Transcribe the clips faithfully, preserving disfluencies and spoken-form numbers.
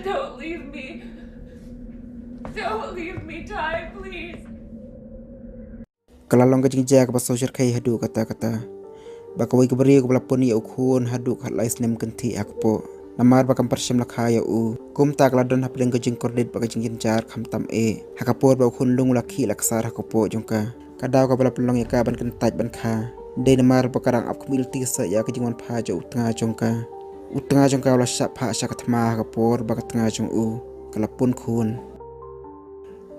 Don't leave me. Don't leave me, Ty, please. Ka la long ka jingjia kaba sngewsarkhei haduh katta katta. Ba kawei ka briew kaba la pun ïa u khun haduh khatlai snem kynthih ha kpoh. Namar ba kam pyrshang la kha ïa u. Kumta ka la don hapdeng ka jingkordit bad ka jingjynjar khamtam eh. Ha ka por ba u khunlung u la khih la ksar ha ka kpoh jong ka. Ka daw kaba la pynlong ïa ka ban kyntait ban kha. Dei namar ba ka dang ap khmih lynti seh ïa ka jingwan phai jong u tnga jong ka. U tnga jong ka u la shah phah sha ka thma ha ka por ba ka tnga jong u ka la pun khun.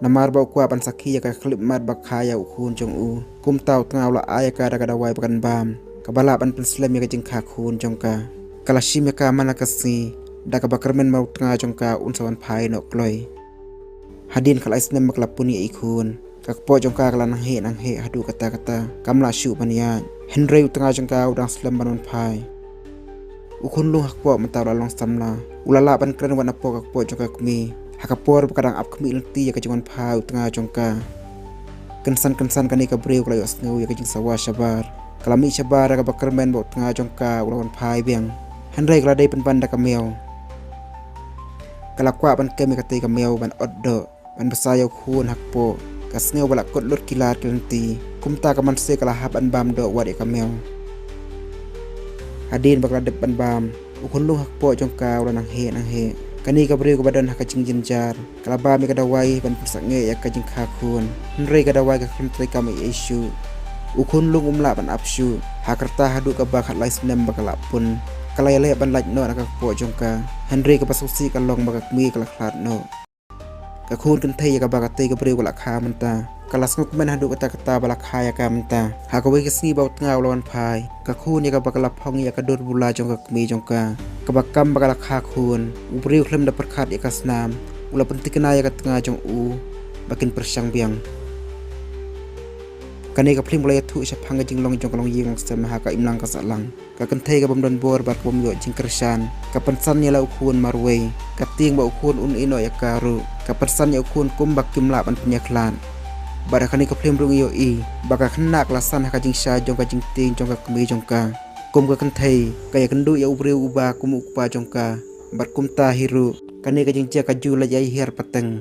Namar ba u kwah ban sakhi ïa ka khyllipmat ba kha ïa u khun jong u. Kumta u tnga u la ai ïa ka da ka dawai ba kan bam. Kaba lah ban pynslem ïa ka jingkha khun jong ka. Ka la shim ïa ka man la ka sngi. Da kaba kyrmen ba u tnga jong ka un sa wan phai noh kloi. Hadien khatlai snem ba ka la pun ïa i khun. Ka kpoh jong ka ka la nang heh nang heh haduh katta katta. Kam lah shuh ban ïaid. Hynrei u tnga jong ka u dang slem ban wan phai. U khunlung ha kpoh mynta u la long samla. U la lah ban kren wat napoh ka kpoh jong ka kmie. Ha ka por ba ka dang ap khmih lynti ïa ka jingwan phai u tnga jong ka. Kynsan kynsan kane ka briew ka la ïohsngew ïa ka jingsawa shabar. Ka la mih shabar ïa kaba kyrmen ba u tnga jong ka u la wan phai biang. Hynrei ka la dei pynban da ka miaw. Ka la kwah ban kem ïa katei ka miaw ban ot doh. Ban bsa ïa u khun ha kpoh. Ka sngew ba la kut lut ki lar ki lynti. Kumta ka mynsiem ka la hap ban bam doh wat ïa ka miaw. Hadien ba ka la dep ban bam. U khunlung ha kpoh jong ka u la nang heh nang heh. Kane ka briew kaba don ha ka jingjynjar. Ka la bam ïa ka dawai ban pynsangeh ïa ka jingkha khun. Hynrei ka dawai ka khlem trei kam ei ei shuh. U khunlung um lah ban ap shuh. Ha ka rta haduh kaba khatlai snem ba ka la pun. Ka la ïaleh ban lait noh na ka kpoh jong ka. Hynrei kaba sngewsih ka long ba ka kmie ka la khlad noh. Ka khun kynthei ïa kaba katei ka briew ka la kha mynta. Ka la sngewkmen haduh katta katta ba la kha ïa ka mynta. Ha kawei ka sngi ba u tnga u la wan phai. Ka khun ïa kaba ka la phong ïa ka dur bula jong ka kmie jong ka. Kaba kam ba ka la kha khun. U briew khlem da pyrkhat ïa ka snam. U la pynthikna ïa ka tnga jong u. Ba kin pyrshang biang. Kane ka phlim ka la ïathuh shaphang ka jinglong jong ka longïing longsem ha ka imlang ka sahlang. Ka kynthei ka bym don bor bad ka bym ïoh jingkyrshan. Ka pynsan ïa la u khun marwei. Ka tieng ba u khun un ïeh noh ïa ka ruh. Ka pynsan ïa u khun kumba kim lah ban pynïakhlad. Bad ha kane ka phlim ruh ngi ïohi. Ba ka khynnah ka la san ha ka jingshai jong ka jingtieng jong ka kmie jong ka. Kum ka kynthei. Ka ïakynduh ïa u briew uba kum u kpa jong ka. Bad kumta hi ruh. Kane ka jingjia ka ju leit ïa i hiar pateng.